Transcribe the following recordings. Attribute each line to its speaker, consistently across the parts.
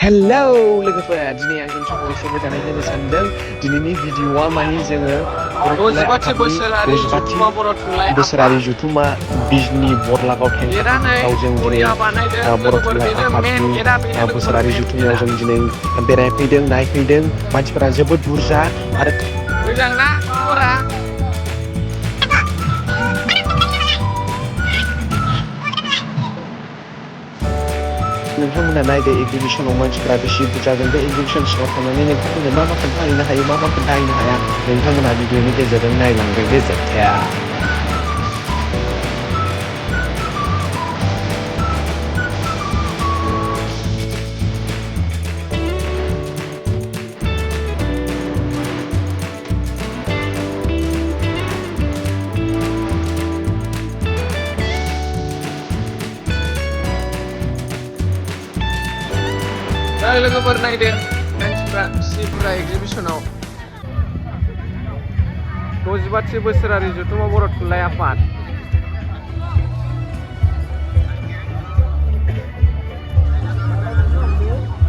Speaker 1: Hello लोगोफोर दिनै आं इन्ट्र'डक्सन होनो होनो सानदों दिनैनि भिडिअ'आ माने जोङो बोसोरारि जथुम्मा बिजनि बरलागाव थांनायाव जों दिनै बर' थुनलाइ आफादनि बोसोरारि जथुम्मायाव जों दिनै बेरायफैदों नायफैदों मानसिफोरा जोबोद बुरजा आरो
Speaker 2: मोजांना खबरा
Speaker 1: नोंथांमोना नायदो एग्जिबिशनाव मानसिफ्रा बेसे बुरजा जों बे एग्जिबिशन सिङाव थांनानै नोंथांमोननो मा मा खोन्थाहैनो हायो मा मा खोन्थाहैनो हाया नोंथांमोना भिडिअ'नि गेजेरजों नायलांदो बे जोबथाया
Speaker 2: लोगोफोर नायदो मानसिफ्रा सिफुरा एग्जिबिशनाव 65थि बोसोरारि जथुम्मा बर' थुनलाइ आफाद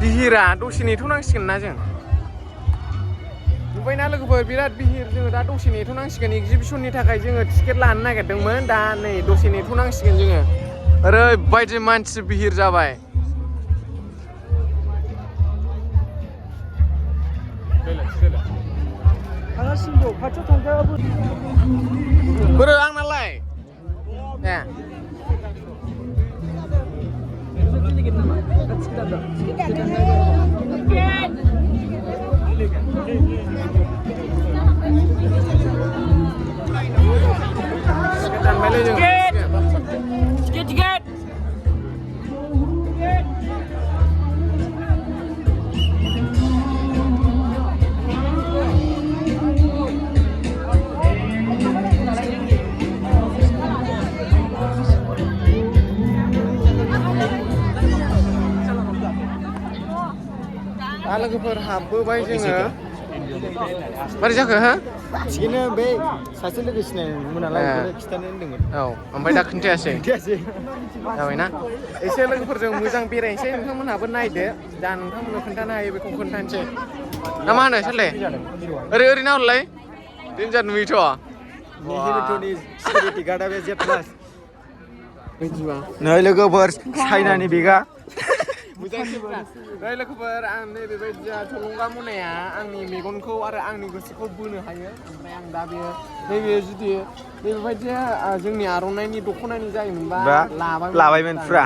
Speaker 2: बिहिरा दसे नेथ'नांसिगोन ना जों नुबायना लोगोफोर बिराद बिहिर जोङो दा दसे नेथ'नांसिगोन एग्जिबिशननि थाखाय जोङो टिकेट लानो नागिरदोंमोन दा नै दसे नेथ'नांसिगोन जोङो ओरैबायदि मानसि बिहिर जाबाय बोरो आंनालाय ए tiket लोगोफोर हाबबोबाय जोङो मारै जाखो हो
Speaker 3: थिगैनो बे सासे लोगो सिनायमोन नालाय खिथानो होनदोंमोन
Speaker 2: औ ओमफ्राय दा खोन्थायासै जाबायना एसे लोगोफोरजों मोजां बेरायनोसै नोंथांमोनहाबो नायदो दा नोंथांमोननो खोन्थानो हायो बेखौ खोन्थानोसै ना मा होनो सारले ओरै नाहरलाय देन्जार नुयोथ'
Speaker 3: सिकिउरिटि गार्डआ बे जेट प्लास
Speaker 2: बिदिबा
Speaker 3: नै लोगोफोर चाइनानि बेगा
Speaker 2: नै लोगोफोर आं नैबेबायदि थुलुंगा मुनाया आंनि मेगनखौ आरो आंनि गोसोखौ बोनो हायो ओमफ्राय आं दा नैबे जुदि नैबेबायदि जोंनि आर'नाइनि दख'नानि जायोमोनबा
Speaker 3: लाबायमोन फुरा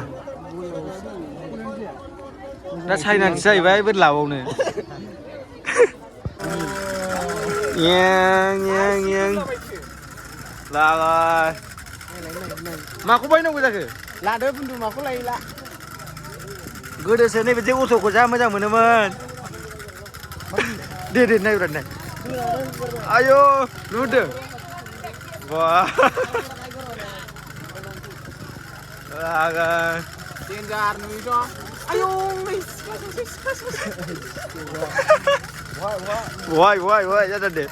Speaker 3: दा चाइनानिसो जाहैबाय बोरै लाबावनो लाबाय माखौ बायनांगौ जाखो
Speaker 2: लादो बुन्दु माखौ लायोला
Speaker 3: गोदोसो नैबे अट'खौ जा मोजां मोनोमोन दे नायब्रा नाय आयौ नुदों
Speaker 2: देन्जार नुयोथ' आयौ
Speaker 3: वाय जादों दे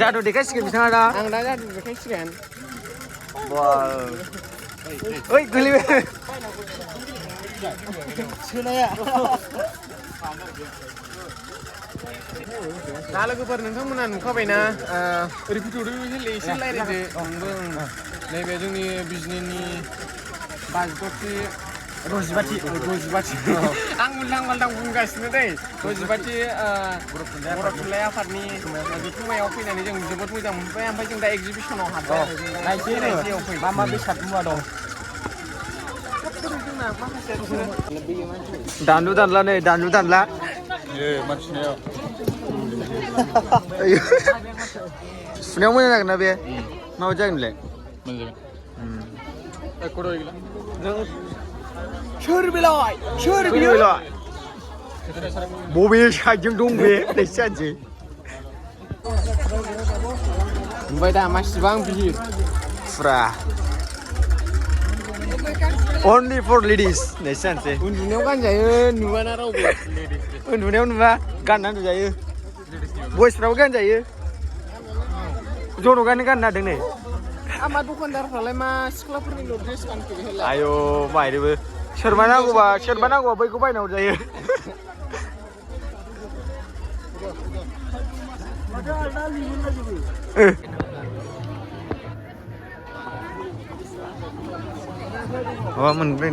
Speaker 3: जादु देखायसिगोन बिथाङा दा
Speaker 2: आं दा जादु देखायसिगोन
Speaker 3: ओइ गोलैबाय सोनाया
Speaker 2: दा लोगोफोर नोंथांमोना नुखाबायना ओरै फैथ'दो एसे रायज्लायदो नोंबो नैबे जोंनि बिजनिनि 52थि
Speaker 3: रजिबाथि
Speaker 2: आं उल्थां बुंगासिनो दै 62थि बर' थुनलाइ आफादनि जथुम्मायाव फैनानै जों जोबोद मोजां मोनबाय ओमफ्राय जों दा एग्जिबिशनाव हाबबाय
Speaker 3: मा मा बेसाद मुवा दं दानलु दानला सुनायाव मोजां जागोन ना बे माबायदि जागोन बेलाय
Speaker 2: सोर बेलाय
Speaker 3: बबे साइडजों दं बे जानोसै
Speaker 2: ओमफ्राय दा मासिबां बिहिर
Speaker 3: फुरा only for ladies नेक्स्ट जानोसै
Speaker 2: उन्दुनायाव गानजायो नुवाना रावबो
Speaker 3: उन्दुनायाव नुवा गानना नुजायो बयसफ्राबो गानजायो जन'गानो गाननो नागिरदों नै
Speaker 2: ama दखानदारफ्रालाय मा सिख्लाफोरनिल' ड्रेस गानफैयोलाय
Speaker 3: आयौ बायदोबो सोरबा नांगौबा बैखौ बायनांगौ जायो माबा मोनबाय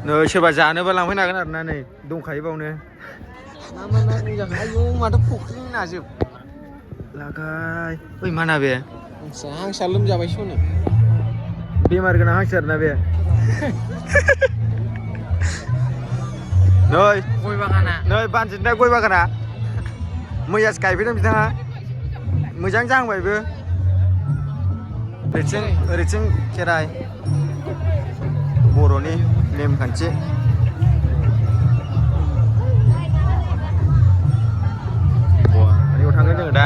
Speaker 3: नै सोरबा जानोबा लांफैनो हागोन आरोना नै दंखायो बावनो
Speaker 2: मा नांगौ जाखो आयौ माथो फुख्रिनि नाजोब
Speaker 3: लागाय ओइ मा ना बे
Speaker 2: हांसोआ लोमजाबायसो नो
Speaker 3: बेमार गोनां हांसो आरोना बे नै
Speaker 2: गय बागाना
Speaker 3: नै बानजिनाय गय बागाना मैयासो गायफैदों बिथाङा मोजां जाहांबायबो ओरैथिं खेराइ बर'नि नेमखान्थि थांगोन जोङो दा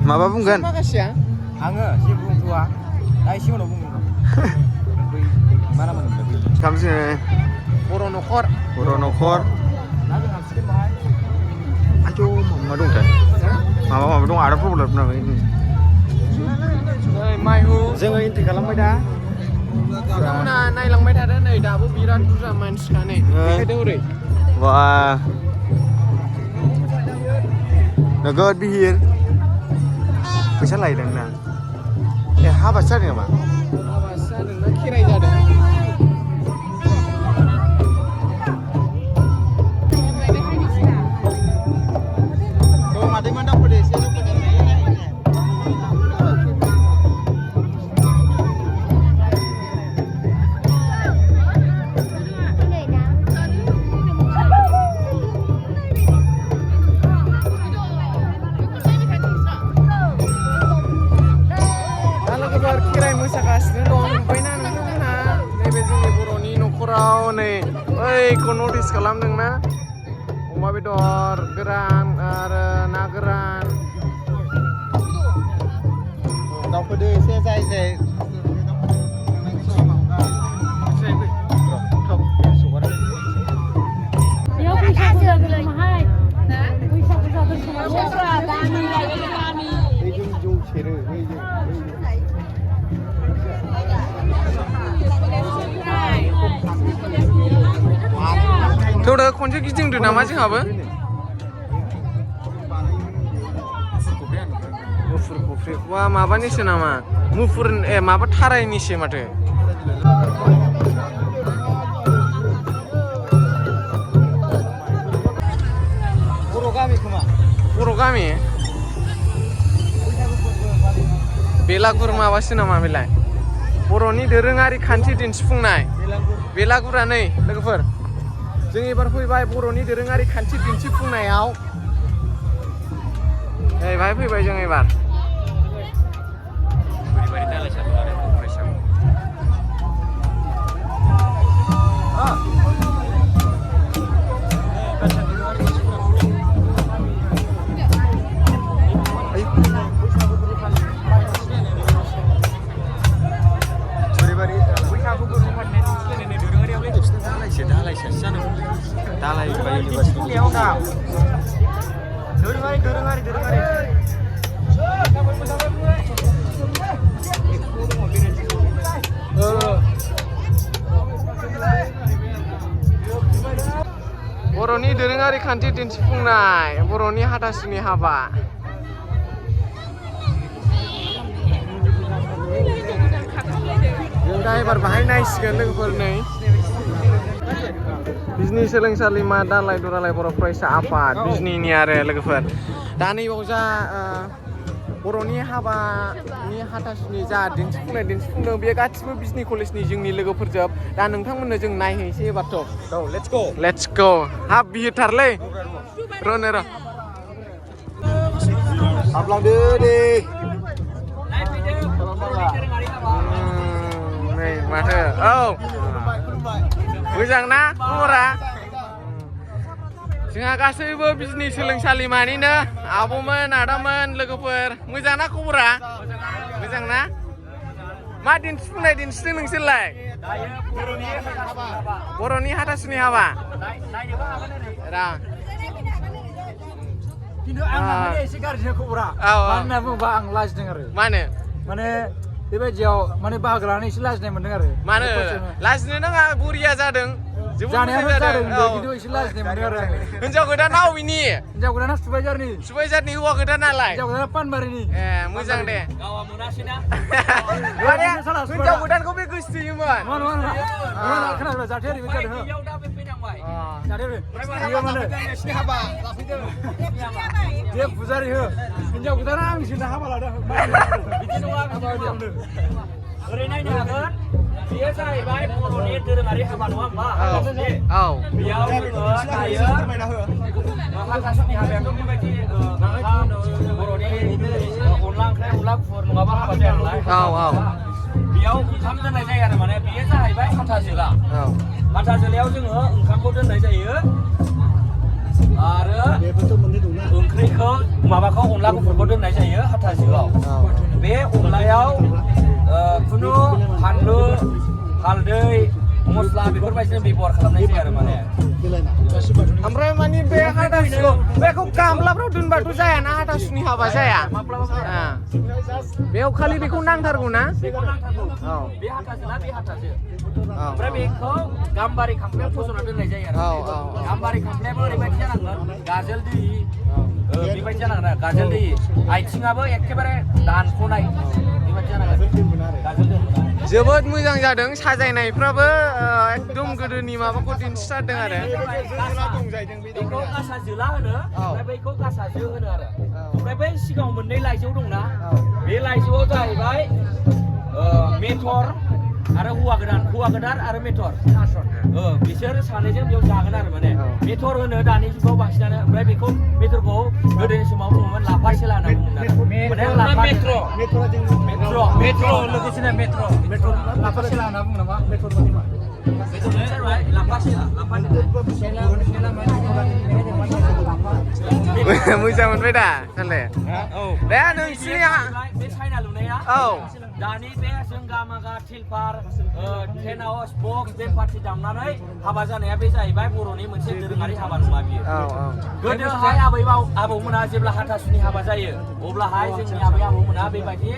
Speaker 3: माबा बुंगोन
Speaker 2: माखासेया
Speaker 3: आङो जेबो बुंथ'वा दा एसे उनाव बुंगोन मा नाम मोनदों थामसो
Speaker 2: बर' न'खर
Speaker 3: आयौ मा दंथाय माबा दं आरो प्रब्लेम
Speaker 2: माइहु
Speaker 3: जोङो एन्ट्रि खालामबाय दा
Speaker 2: नोंथांमोना नायलांबाय थादो नै दाबो बिराद बुरजा मानसिखा नै देखायदो ओरै
Speaker 3: बा नोगोद बिहिर फैसा लायदों ना हाबासो जादों नामा
Speaker 2: हाबासो जादोंना खेराइ जादों खेराइ मोसागासिनो दं नुबायना नोंथांमोनहा नैबे जोंनि बर'नि न'खराव नै ओइखौ नटिस खालामदोंना अमा बेदर गोरान आरो ना गोरान
Speaker 3: दाउफोरदो एसे जाय
Speaker 2: थौदो खनसे गिदिंदो नामा जोंहाबो मुफुर फुख्रिखौबा माबानिसो नामा मुफुर माबा थारायनिसो माथो बर' गामि बेलागुर माबासो नामा बेलाय बर'नि दोरोङारि खान्थि दिन्थिफुंनाय बेलागुरा नै लोगोफोर जों एबार फैबाय बर'नि दोरोङारि खान्थि दिन्थिफुंनायाव नै बाहाय फैबाय जों एबार
Speaker 3: दालाय दोरोङारि
Speaker 2: बर'नि दोरोङारि खान्थि दिन्थिफुंनाय बर'नि हाथासुनि हाबा जों दा एबार बाहाय नायसिगोन लोगोफोर नै बिजनि सोलोंसालिमा दालाय दुलाराय बर' फरायसा आफाद बिजनिनि आरो लोगोफोर दा नैबाव जा बर'नि हाबानि हाथासुनि जा दिन्थिफुंदों बेयो गासिबो बिजनि कलेजनि जोंनि लोगोफोरजोब दा नोंथांमोननो जों नायहैसै एबारथ' लेट्स गो हाब बिहिरथारलै र'नो र'
Speaker 3: हाबलांदो दे
Speaker 2: नै माथो औ मोजां ना खबरा जोंहा गासैबो बिजनि सोलोंसालिमानिनो आब'मोन आदामोन लोगोफोर मोजां ना खबरा मोजां ना मा दिन्थिफुंनाय दिन्थिदों नोंसोरलाय बर'नि हाथासुनि हाबा रा
Speaker 3: खिन्थु आं माने एसे गाज्रि खबरा
Speaker 2: औ
Speaker 3: मानो होनना बुङोबा आं लाजिदों आरो
Speaker 2: मानो
Speaker 3: माने बेबायदियाव माने बाहागो लानानै एसे लाजिनाय मोनदों आरो
Speaker 2: मानो लाजिनो नाङा बुरिया जादों
Speaker 3: जानायाथ' जादों खिन्थु एसे लाजिनाय मोनदों आरो आङो
Speaker 2: हिनजाव गोदाना अबेनि
Speaker 3: हिनजाव गोदाना सुबायजारनि
Speaker 2: हौवा गोदानालाय
Speaker 3: हिनजाव गोदाना पानबारिनि
Speaker 2: ए मोजां दे
Speaker 4: गावा मोनासैना
Speaker 2: माने हिनजाव गोदानखौ बे गोसोथोयोमोन
Speaker 3: खोनाबाय जाहाथे ओरैबायदि जादों
Speaker 4: बेयाव दा बे फैनांबाय
Speaker 3: जाहाथे बेयो माने जे फुजारि हो हिनजाव गोदाना आंसो हाबा लादों
Speaker 4: बिदि नङा ओरै नायनो हागोन बेयो जाहैबाय बर'नि दोरोङारि हाबा नङा होमबा
Speaker 2: औ
Speaker 4: बेयाव जोङो दायो हाथासुनि हाबायाथ' बेबायदि बर'नि अनला ओंख्रि अनला गुफुर नङाबा हाबा जाया नालाय
Speaker 2: औ
Speaker 4: बेयाव ओंखाम दोननाय जायो आरो माने बेयो जाहैबाय हाथाजोला हाथाजोलायाव जोङो ओंखामखौ दोननाय जायो आरो ओंख्रिखौ माबाखौ अनला गुफुरखौ दोननाय जायो हाथाजोआव बे अनलायाव खुनु फानलु हालदै मस्ला बेफोरबायदिनो बेबहार खालामनाय जायो आरो माने
Speaker 2: ओमफ्राय माने बे हाथासुनिखौ बेखौ गामलाफ्राव दोनबाथ' जायाना हाथासुनि हाबा जाया बेयाव खालि बेखौ नांथारगौ ना
Speaker 4: बेखौ नांथारगौ बे हाथाजोला बे हाथाजो ओमफ्राय बेखौ गाम्बारि खामफ्लायाव फज'ना दोननाय जायो आरो गाम्बारि खामफ्लायाबो ओरैबायदि जानांगोन गाजोल दै बेबायदि जानांगोन आरो गाजोल दै आथिङाबो एखेबारे दानख'नाय बेबायदि जानांगोन गाजोल दै
Speaker 2: जोबोद मोजां जादों साजायनायफ्राबो एकदम गोदोनि माबाखौ दिन्थिथारदों आरो
Speaker 4: बेखौ गासा जोला होनो ओमफ्राय बैखौ गासा जो होनो आरो ओमफ्राय बै सिगाङाव मोननै लाइजौ दंना बे लाइजौआव जाहैबाय मेथर आरो हौवा गोदान आरो मेथर बिसोर सानैजों बेयाव जागोन आरो माने मेथर होनो दानि जुगाव बांसिनानो ओमफ्राय बेखौ मेथरखौ गोदोनि समाव बुङोमोन लाफा सेला होनना बुङोमोन
Speaker 3: मेट्र लोगोसेनो मेट्र लाफा सेला होनना बुङो नामा मेट्र
Speaker 2: मोजां मोनबाय दा साले दा नोंसिनि
Speaker 4: बे चाइना लुनाया
Speaker 2: औ
Speaker 4: दानि बे जों गामागा थिलफार टेन हाउस बक्स बे पार्टि दामनानै हाबा जानाया बे जाहैबाय बर'नि मोनसे दोरोङारि हाबा नङा बियो गोदोहाय आबौमोना जेब्ला हाथासुनि हाबा जायो अब्लाहाय जोंनि आबौमोना बेबायदि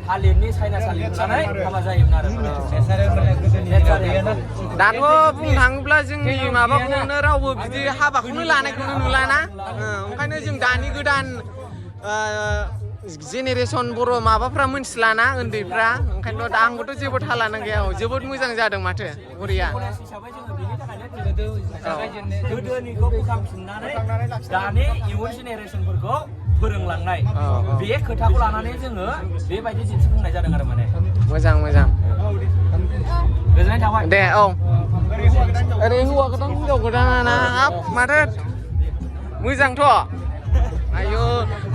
Speaker 4: थालिरनि साइनासालि लुनानै हाबा जायोमोन आरो
Speaker 2: दाथ' बुंनो थाङोब्ला जोंनि माबाखौनो रावबो बिदि हाबाखौनो लानायखौनो नुलाना ओंखायनो जों दानि गोदान जेनेरेसन बर' माबाफ्रा मिथिलाना उन्दैफ्रा ओंखायनोथ' दा आंबोथ' जेबो थाल लानां गैया जोबोद मोजां जादों माथो बरिया
Speaker 4: हिसाबै जोङो बेनि थाखायनो गोदोनिखौ बोखांफिननानै दानि इयुन जेनेरेसनफोरखौ फोरोंलांनाय बे खोथाखौ लानानै जोङो बेबायदि दिन्थिफुंनाय जादों आरो माने
Speaker 2: मोजां
Speaker 4: गोजोननाय थाबाय
Speaker 2: दे औ ओरै हौवा गोदान हिनजाव गोदाना माथो मोजांथ' आयु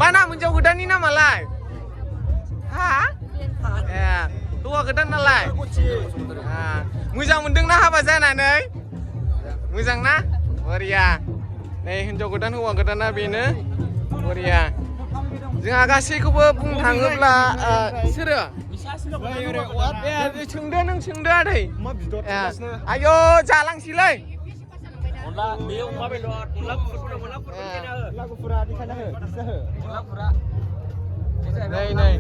Speaker 2: मा नाम हिनजाव गोदाननि नामालाय हा ए हौवा गोदान नालाय मोजां मोनदोंना हाबा जानानै मोजां ना बरिया नै हिनजाव गोदान हौवा गोदाना बेनो बरिया जोंहा गासैखौबो बुंनो थाङोब्ला सोरो सोंदो नों सोंदो आदै आयौ जालांसैलै
Speaker 4: अनला बे अमा बेदर अनला गुफुरा देखायना हो
Speaker 2: नै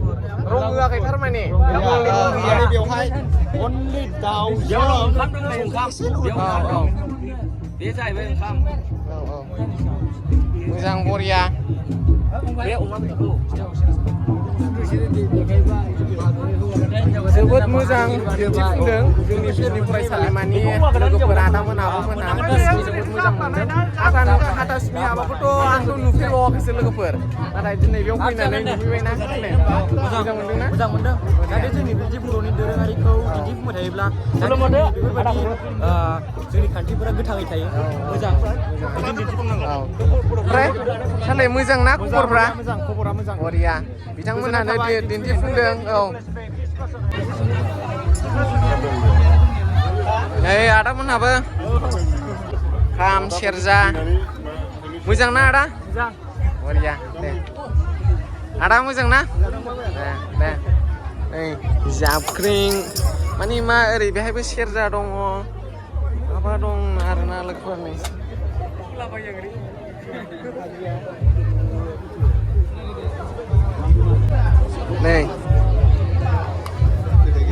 Speaker 2: रं होआखै थारमाने
Speaker 1: बेवहाय अनलि दाउजों
Speaker 4: ओंखाम दङ ओंखाम बे जाहैबाय ओंखाम
Speaker 2: मोजां बरिया
Speaker 4: बे अमा बेदरखौ
Speaker 2: जोबोद मोजां दिन्थिफुंदों जोंनि बिजनि फरायसालिमानि लोगोफोर आदामोन आब'मोना जोबोद मोजां मोनदों हाथासुनि हाबाखौथ' आंथ' नुफेरबावाखैसो लोगोफोर नाथाय दिनै बेयाव फैनानै नुफैबायना मोजां मोनदोंना
Speaker 3: मोजां मोनदों जाहाथे जोंनि बिदि बर'नि दोरोङारिखौ दिन्थिफुंबाय थायोब्ला बेफोरबायदि जोंनि खान्थिफोरा गोथाङै थायो मोजां बिदिनो दिन्थिफुंनांगौ
Speaker 2: ओमफ्राय सालाय मोजां ना खबरफ्रा
Speaker 3: खबरा मोजां
Speaker 2: बरिया बिथांमोनानो दिन्थिफुंदों औ नै आदामोनहाबो खाम सेरजा मोजां ना आदा
Speaker 3: मोजां
Speaker 2: बरिया दे आदा मोजां ना दे नै जाबख्रिं मानि मा ओरै बेहायबो सेरजा दङ माबा दं आरोना लोगोफोरनि नै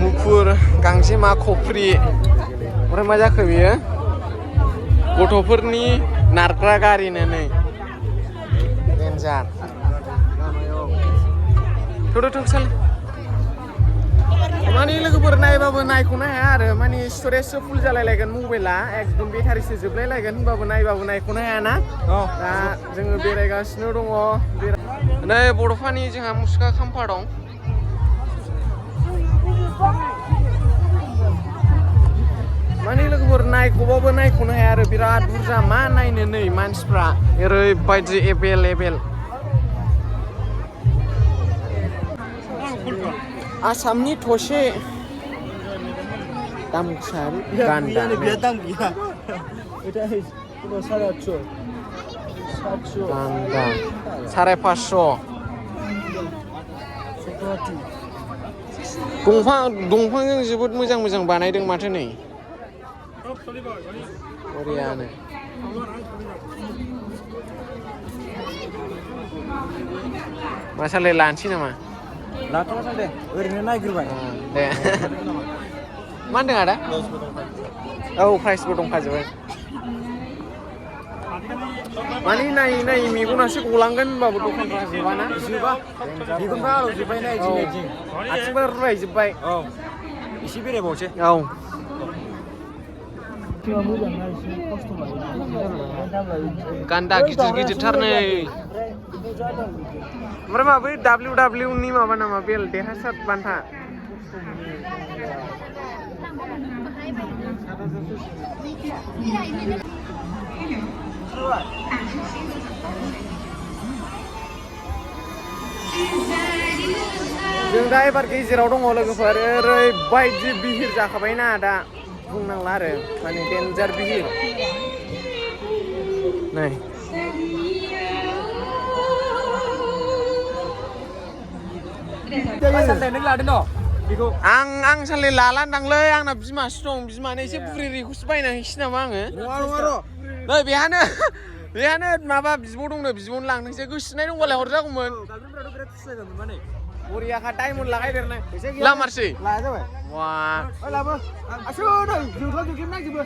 Speaker 2: मुफुर गांजेमा खफ्रि ओमफ्राय मा जाखो बियो गथ'फोरनि नारग्रा गारिनो नै देन्जार थुदो साल माने लोगोफोर नायबाबो नायख'नो हाया आरो माने स्टरेजसो फुल जालायलायगोन मबाइला एकदम बेटारिसो जोबलायलायगोन होनबाबो नायबाबो नायख'नो हायाना दा जोङो बेरायगासिनो दङ नै बड'फानि जोंहा मुसुखा खाम्फा दं माने लोगोफोर नायख'बाबो नायख'नो हाया आरो बिराद बुरजा मा नायनो नै मानसिफ्रा ओरैबायदि एभेलेबेल आसामनि थसे दामसारि गान्दा गान्दा 550 दंफांजों जोबोद मोजां बानायदों माथो नै बरियानो मासालाय लानोसै नामा
Speaker 3: लाथ'ला दे ओरैनो नायग्रोबाय
Speaker 2: दे मा होनदों आदा औ प्राइसबो दंखाजोबो माने नायै मेगनासो गलांगोन होनबाबो दखानफ्रा जोबाना
Speaker 3: मेगनफ्रा आलौजोब्बाय ना इदिनो
Speaker 2: आथिंफ्रा रुवायजोब्बाय
Speaker 3: औ एसे बेरायबावसै
Speaker 2: औ गान्दा गिदिरथार नै ओमफ्राय मा बै WW नि माबा नामा बेल देरहासार बान्था जों दा एबार गेजेराव दङ लोगोफोर ओरैबायदि बिहिर जाखाबायना दा बुंनांला आरो माने डेन्जार बिहिर नै
Speaker 3: नों लादों न' बेखौ
Speaker 2: आं साले लालान्दांलै आंना बिमासो दं बिमानो एसे बुरिखौसो बायना हैसै नामा आङो नै बेहानो माबा बिब' दंनो बिब'नो लांथोंसै गोसोनाय दंबालाय हरजागौमोन बरियाखा डायमन्ड लागायदेरनो लामारसै
Speaker 3: लाया जाबाय
Speaker 2: वा
Speaker 3: लाबो आसो नै जोंख्लाब नांजोबो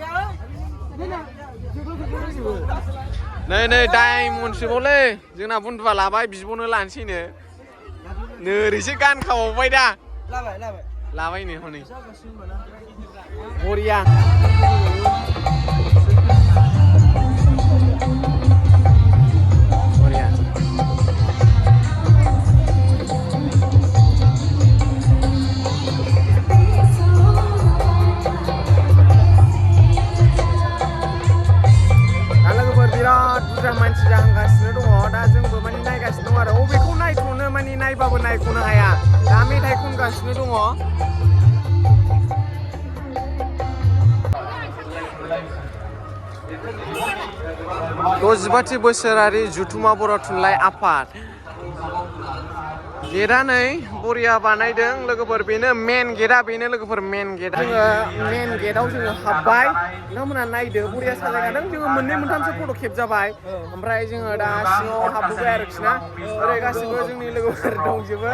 Speaker 2: नै डायमन्डसोबावलै जोंना बन्दुआ लाबाय बिब'नो लानोसैनो नोरैसो गान खाबावबाय दा लाबाय नै हनै बरिया मानसि जाहांगासिनो दङ दा जोंबो माने नायगासिनो दं आरो अबेखौ नायथ'नो माने नायबाबो नायख'नो हाया दा मेथाइ खनगासिनो दङ द'जिबाथि बोसोरारि जुथुमा बर' थुनलाइ आफाद गेटआ नै बरिया बानायदों लोगोफोर बेनो मेन गेटआ बेनो लोगोफोर मेन गेटआ जोङो मेन गेटआव जोङो हाबबाय नोंथांमोना नायदो बरिया साजायखादों जोङो मोननै मोनथामसो फट' खेबजाबाय ओमफ्राय जोङो दा सिङाव हाबबोबाय आरोखि ना ओरै गासिबो जोंनि लोगोफोर दंजोबो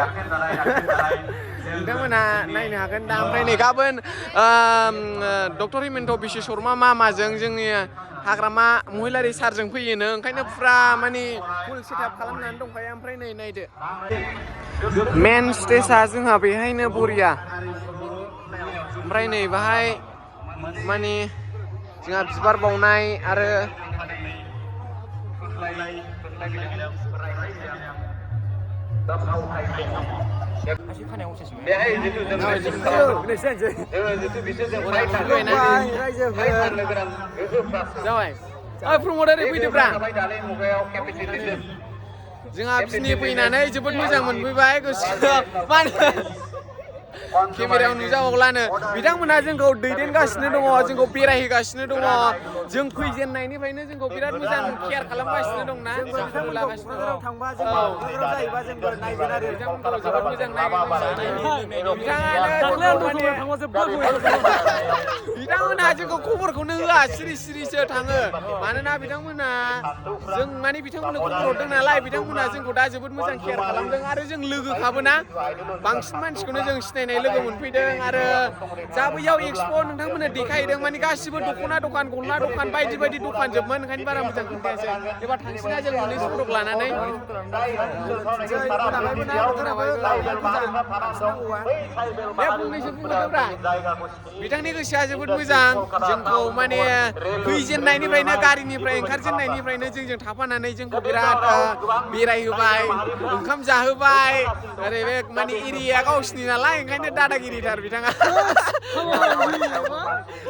Speaker 2: नोंथांमोना नायनो हागोन दा ओमफ्राय नै गाबोन डक्टर हिमन्त बिश्व शर्मा मामाजों जोंनि हाग्रामा महिलारि सारजों फैयोनो ओंखायनो फुरा माने फुल सेटआप खालामनानै दंखायो ओमफ्राय नै नायदो मेन स्टेजआ जोंहा बेहायनो बरिया ओमफ्राय नै बाहाय माने जोंहा बिबार बावनाय आरो जाबाय प्रमदारि फैदोब्रा जोंहा बिसिनि फैनानै जोबोद मोजां मोनबोबाय गोसोआव केमेरायाव नुजाबावलानो बिथांमोना जोंखौ दैदेनगासिनो दङ जोंखौ बेरायहोगासिनो दङ जों फैजेननायनिफ्रायनो जोंखौ बिराद मोजां केयार खालामगासिनो दंना जोथोन लागासिनो दं
Speaker 3: थांबा जों क'क्राझाराव जाहैबा जोंबो नायगोन आरो
Speaker 2: बिथांमोनखौ जोबोद मोजां नायगोन बिथांमोना जोंखौ खबरखौनो होआ सिरि सिरिसो थाङो मानोना बिथांमोना जों माने बिथांमोननो खबर हरदों नालाय बिथांमोना जोंखौ दा जोबोद मोजां केयार खालामदों आरो जों लोगोखाबोना बांसिन मानसिखौनो जों सिनायनाय लोगो मोनफैदों आरो जा बैयाव एक्सप' नोंथांमोननो देखायहैदों माने गासिबो दख'ना दखान गस्ला दखान बायदि बायदि दखान जोबमोन ओंखायनो बारा मोजां खोन्थायासै एबार थांसिना जों मोननैसो फटक लानानै बे फंनैसो बुंहरदोंब्रा बिथांनि गोसोआ जोबोद मोजां जोंखौ माने फैजेननायनिफ्रायनो गारिनिफ्राय ओंखारजेननायनिफ्रायनो जोंजों थाफानानै जोंखौ बिराद बेरायहोबाय ओंखाम जाहोबाय ओरै बे माने एरिया गावसिनि नालाय ओंखायनो दादागिरिथार बिथाङा